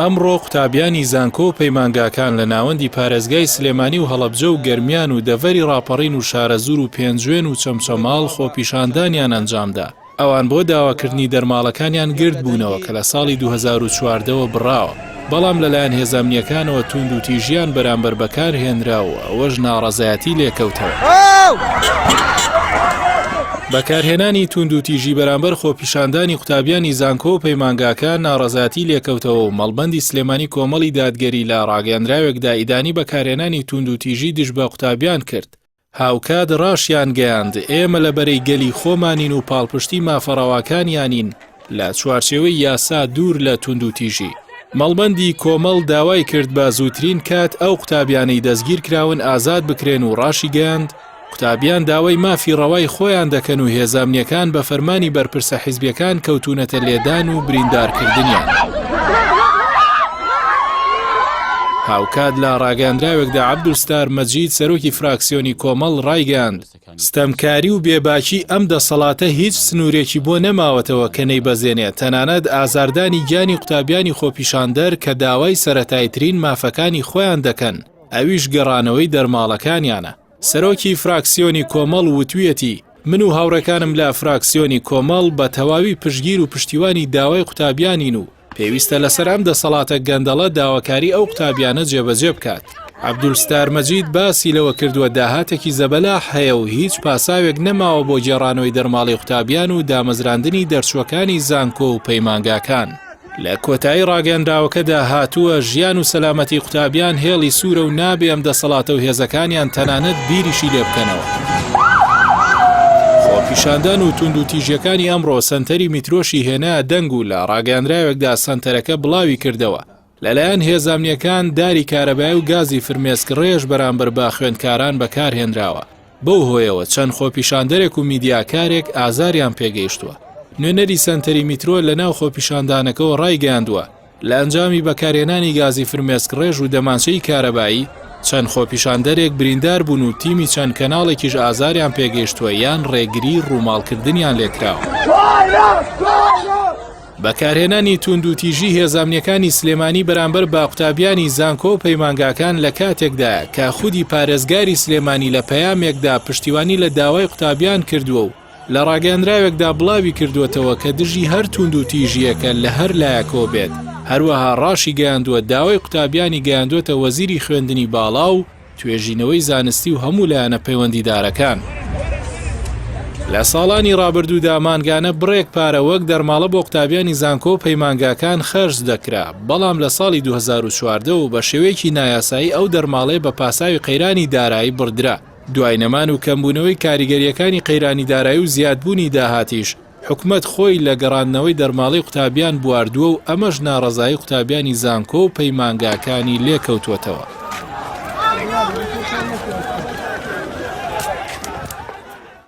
ئەمڕۆ قوتابیانی زانکۆ و پەیمانگاکان لە ناوەندی پارێزگای سلێمانی و هەڵەبجە و گەرمیان و دەڤەری ڕاپەڕین و شارەزوور و پێنجوێن و چەمچەماڵ خۆپیشاندانیان ئەنجامدا. ئەوان بۆ داواکردنی دەرماڵەکانیان گرد بوونەوە کە لە ساڵی 2014 وە بڕاوە، بەڵام لەلایەن هێزە ئەمنییەکانەوە تووندوتیژییان بەرامبەر بەکار هێنرا و ئەوەش ناڕەزایەتی لێکەوتەوە. بەکارهێنانی تووندوتیژی بەرامبەر خۆپیشاندانی قوتابیانی زانکۆ و پەیمانگاکان ناڕەزایەتی لێکەوتەوە و مەڵبەندی سلێمانی کۆمەڵی دادگەری لە ڕاگەیەندراوێکدا ئیدانی بەکارهێنانی تووندوتیژی دژ بە قوتابیان کرد. هاوکات ڕاشیانگەیاند، ئێمە لە بەرەی گەلی خۆمانین و پاڵپشتی مافە ڕەواکانیانین لە چوارچێوەی یاسا دوور لە توندوتیژی. مەڵبەندی کۆمەڵ داوای کرد بە زووترین کات ئەو قوتابیانەی دەستگیرکراون ئازاد بکرێن و ڕاشیگەیاند، قوتابیان داوای مافی ڕەوای خۆیان دەکەن و هێزە ئەمنیەکان بە فەرمانی بەرپرسە حیزبیەکان کەوتوونەتە لێدان و بریندارکردنیان. هاوکات لە ڕاگەیاندراوێکدا عەبدولستار مەجید سەرۆکی فراکسیۆنی کۆمەڵ ڕایگەیاند، ستەمکاری و بێباکی ئەم دەسەڵاتە هیچ سنوورێکی بۆ نەماوەتەوە کە نەیبەزێنێت، تەنانەت ئازاردانی گیانی قوتابیانی خۆپیشاندەر کە داوای سەرەتاییترین مافەکانی خۆیان دەکەن، ئەویش گەڕانەوەی دەرماڵەکانیانە. سەرۆکی فراکسیۆنی کۆمەڵ وتویەتی، من و هاوڕێکانم لە فراکسیۆنی کۆمەڵ بە تەواوی پشتگیر و پشتیوانی داوای قوتابیانین و پێویستە لەسەر ئەم دەسەڵاتە گەندەڵە داواکاری ئەو قوتابیانە جێبەجێ بکات. عەبدولستار مەجید باسی لەوە کردووە داهاتێکی زەبەلاح هەیە و هیچ پاساوێک نەماوە بۆ گێڕانەوەی دەرماڵەی قوتابیان و دامەزراندنی دەرچووەکانی زانکۆ و پەیمانگاکان. لە کۆتایی ڕاگەیەنراوەکەدا هاتووە، ژیان و سەلامەتی قوتابیان هێڵی سوورە و نابێ ئەم دەسەڵاتە و هێزەکانیان تەنانەت بیریشی لێ بکەنەوە. خۆپیشاندان و توندوتیژیەکانی ئەمڕۆ سەنتەری میترۆشی هێنایە دەنگ و لە ڕاگەیەنراوێکدا سەنتەرەکە بڵاوی کردەوە، لەلایەن هێزە ئەمنیەکان داری کارەبایی و گازی فرمێسکڕێژ بەرامبەر بە خوێندکاران بەکارهێنراوە. بەو هۆیەوە چەند خۆپیشاندەرێک و میدیاکارێک ئازاریان پێگەیشتووە. نوێنەری سەنتەری میترۆ لەناو خۆپیشاندانەکەوە ڕایگەیاندووە، لە ئەنجامی بەکارهێنانی گازی فرمێسکڕێژ و دەمانچەی کارەبایی، چەند خۆپیشاندەرێک بریندار بوون و تیمی چەند کەناڵێکیش ئازاریان پێگەیشتووە یان ڕێگری ڕووماڵکردنیان لێکراوە. بەکارهێنانی تووندوتیژی هێزە ئەمنیەکانی سلێمانی بەرامبەر بە قوتابیانی زانکۆ و پەیمانگاکان لە کاتێکدایە کە خودی پارێزگاری سلێمانی لە پەیامێکدا پشتیوانی لە داوای قوتابیان کردووە و لە ڕاگەیەندراوێکدا بڵاوی کردووەتەوە کە دژی هەر تووندوتیژییەکە لە هەر لایەکەوە بێت، هەروەها ڕاشیگەیاندووە داوای قوتابیانی گەیاندووەتە وەزیری خوێندنی باڵا و توێژینەوەی زانستی و هەموو لایەنە پەیوەندیدارەکان. لە ساڵانی ڕابردوودا مانگانە بڕێک پارە وەک دەرماڵە بۆ قوتابیانی زانکۆ و پەیمانگاکان خەرج دەکرا، بەڵام لە ساڵی 2014 و بە شێوەیەکی نایاسایی ئەو دەرماڵەیە بە پاساوی قەیرانی دارایی بڕدرا. دوای نەمان و کەمبوونەوەی کاریگەرییەکانی قەیرانی دارایی و زیادبوونی داهاتیش، حکومەت خۆی لە گەڕاندنەوەی دەرماڵەی قوتابیان بواردووە و ئەمەش ناڕەزایی قوتابیانی زانکۆ و پەیمانگاکانی لێکەوتووەتەوە.